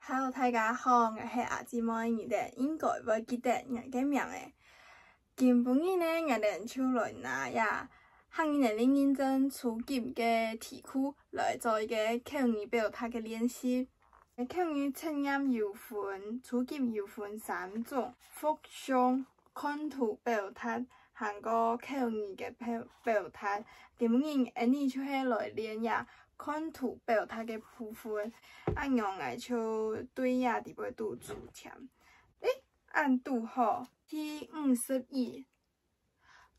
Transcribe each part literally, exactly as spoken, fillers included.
Hello，大家好，𠊎係阿姊妹，你兜應該會記得𠊎个名仔。今晡日呢，𠊎兜就來拿這客語能力認證初級个題庫來做一個口語表達个練習。口語測驗有分，初級有分三種：複誦、看圖表達，還過口語个表表達。今晡日𠊎俚就係來練這看圖表達个部分，恁樣𠊎就對這裡背肚抽籤。誒，恁堵好，第五十一，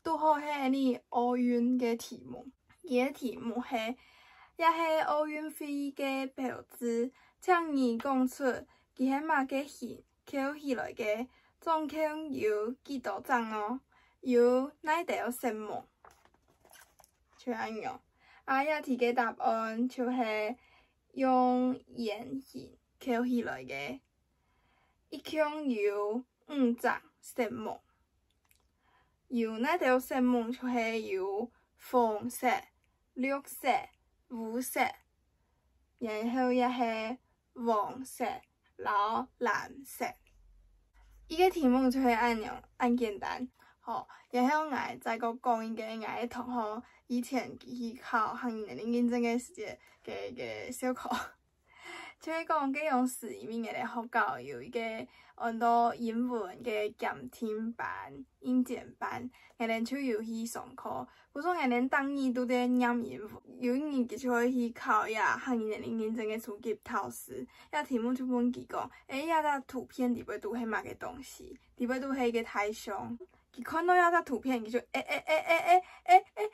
堵好係𠊎俚奧運个題目。佢个題目係：這係奧運會个標誌，請你講出佢係麼个形 扣起來个，總共有幾多隻哦？有哪兜色目？就恁樣。啊，這題个答案就係用圓形扣起來个，一共有五隻色目。有哪兜色目就係有紅色、綠色、烏色，然後也係黃色摎藍色。這個題目就係恁樣，恁簡單。好，然後𠊎再過講一個𠊎个同學以前佢去考客語能力認證个時節个个笑科。就係講，該央時因為𠊎个學校有一個安到英文个檢定班、英檢班，𠊎兜就有去上課。 故所𠊎兜逐日都在唸英文。有一日佢就會去考這客語能力認證个初級考試，這題目就問佢講：「誒，這隻圖片裡背肚係麼个東西？」裡背肚係一個大象。佢看到這隻圖片，佢就：「誒誒誒誒誒誒誒，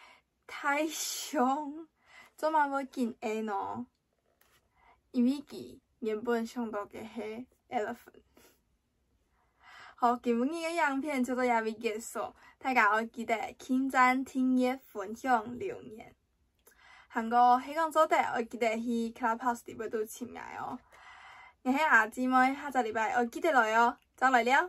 大象，做麼會緊誒呢？」 因為佢原本想到个係elephant。好，今晡日个影片就到這位結束，大家愛記得點讚、訂閱、分享、留言。還過係講做得愛記得去Clubhouse裡背肚尋𠊎哦。𠊎係阿姊妹，下隻禮拜愛記得來哦，正來尞。